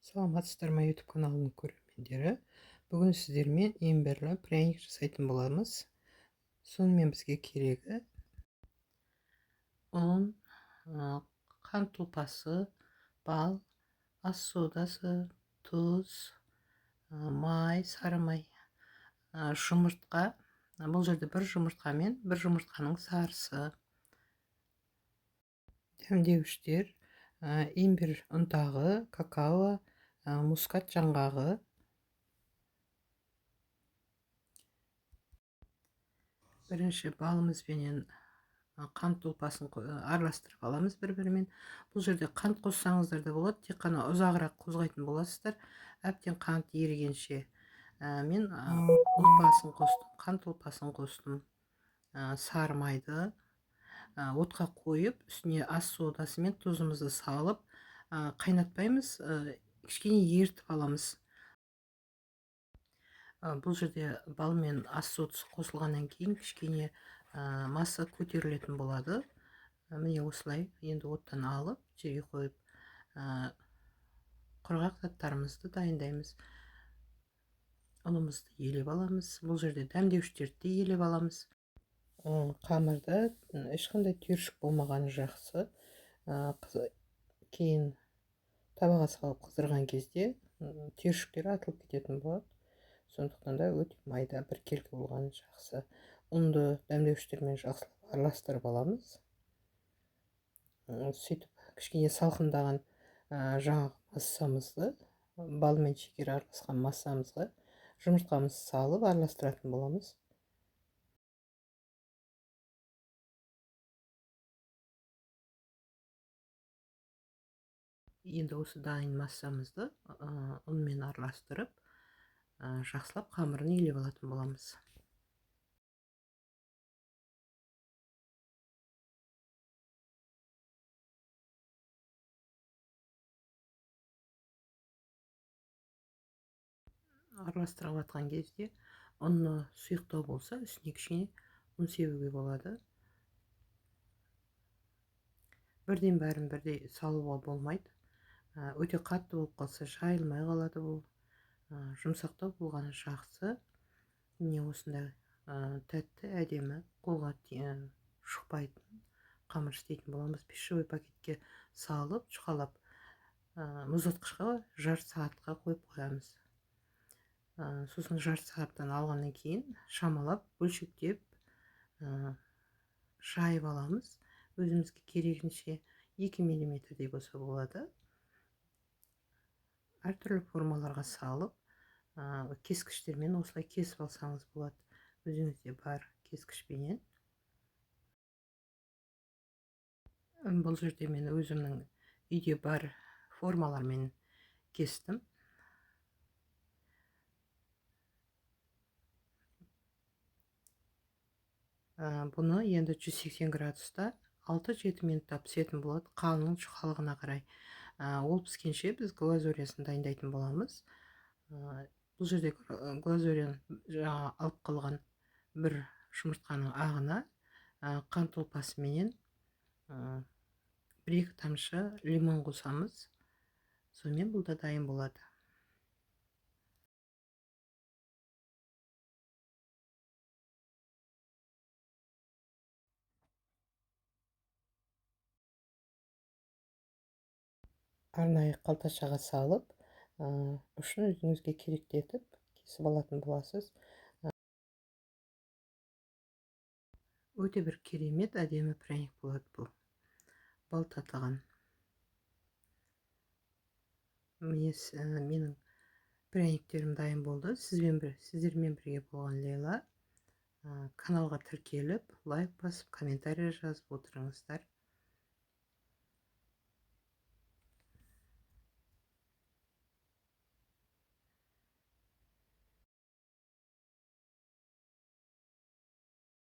Саламатсыздар ма, YouTube каналының көрермендері! Бүгін сіздермен имбирлі пряник жасайтын боламыз. Сонымен, бізге керегі: ұн, қант ұлпасы, бал, ас содасы, тұз, май, сары май, жұмыртқа. Бұл жерде бір жұмыртқа мен бір жұмыртқаның сарысы, дәмдеуіштер: имбирь ұнтағы, какао, мускат жаңғағы. Бірінші балымызбенен қант ұлпасын араластырып аламыз бір бірімен. Бұл жерде қант қоссаңыздар да болады, тек қана ұзағырақ қозғайтын боласыздар, әбден қант ерігенше. Мен ұлпасын қостым, қант ұлпасын қостым, сары майды отқа қойып, үстіне ас содасы мен тұзымызды салып, қайнатпаймыз, кішкене ерітіп аламыз. Бұл жерде бал мен ас содасы қосылғаннан кейін кішкене масса көтерілетін болады. Міне, осылай. Енді оттан алып, жерге қойып, құрғақ заттарымызды дайындаймыз. Ұнымызды елеп аламыз, бұл жерде дәмдеуіштерді де елеп аламыз. Қамырда ешқандай түйіршік болмағаны жақсы. Кейін табаға салып қыздырған кезде түйіршіктер атылып кететін болады. Сондықтан да өте майда, біркелкі болғаны жақсы. Ұнды дәмдеуіштермен жақсылап араластырып аламыз. Сөйтіп, кішкене салқындаған жаңағы массамызды, бал мен шекер араласқан массамызға жұмыртқамызды салып, араластыратын боламыз. Енді осы дайын массамызды ұнмен араластырып, жақсылап қамырын илеп алатын боламыз. Араластырып жатқан кезде ұны сұйықтау болса, үстіне кішкене ұн себуге болады. Бірден бәрін бірдей салуға болмайды. Өте қатты болып қалса, жайылмай қалады бұл. Жұмсақтау болғаны жақсы. Міне, осындай тәтті, әдемі, қолға шықпайтын қамыр істейтін боламыз. Пищевой пакетке салып, жұқалап, мұздатқышқа жарты сағатқа қойып қоямыз. Сосын жарты сағаттан алғаннан кейін шамалап бөлшектеп, жайып аламыз өзімізге керегінше, 2 миллиметрдей болса болады. Әртүрлі формаларға салып, кескіштермен осылай кесіп алсаңыз болады, өзіңізде бар кескішпенен. Бұл жерде мен өзімнің үйде бар формалармен кестім. Бұны енді 180 градуста 6-7 минутта пісетін болады, қалың жұқалығына қарай. Ол піскенше біз глазурясын дайындайтын боламыз. Бұл жерде глазуряны жаңа алып қалған бір жұмыртқаның ағына қант ұлпасыменен бір екі тамшы лимон қосамыз. Сонымен бұл да дайын болады. Арнайы қалташаға салып, ұшын өзіңізге керекті етіп кесіп алатын боласыз. Өте бір керемет, әдемі пряник болады бұл, бал татыған. Міне, менің пряниктерім дайын болды. Сіздермен бірге болған Лейла. Каналға тіркеліп, лайк басып, комментарий жазып отырыңыздар.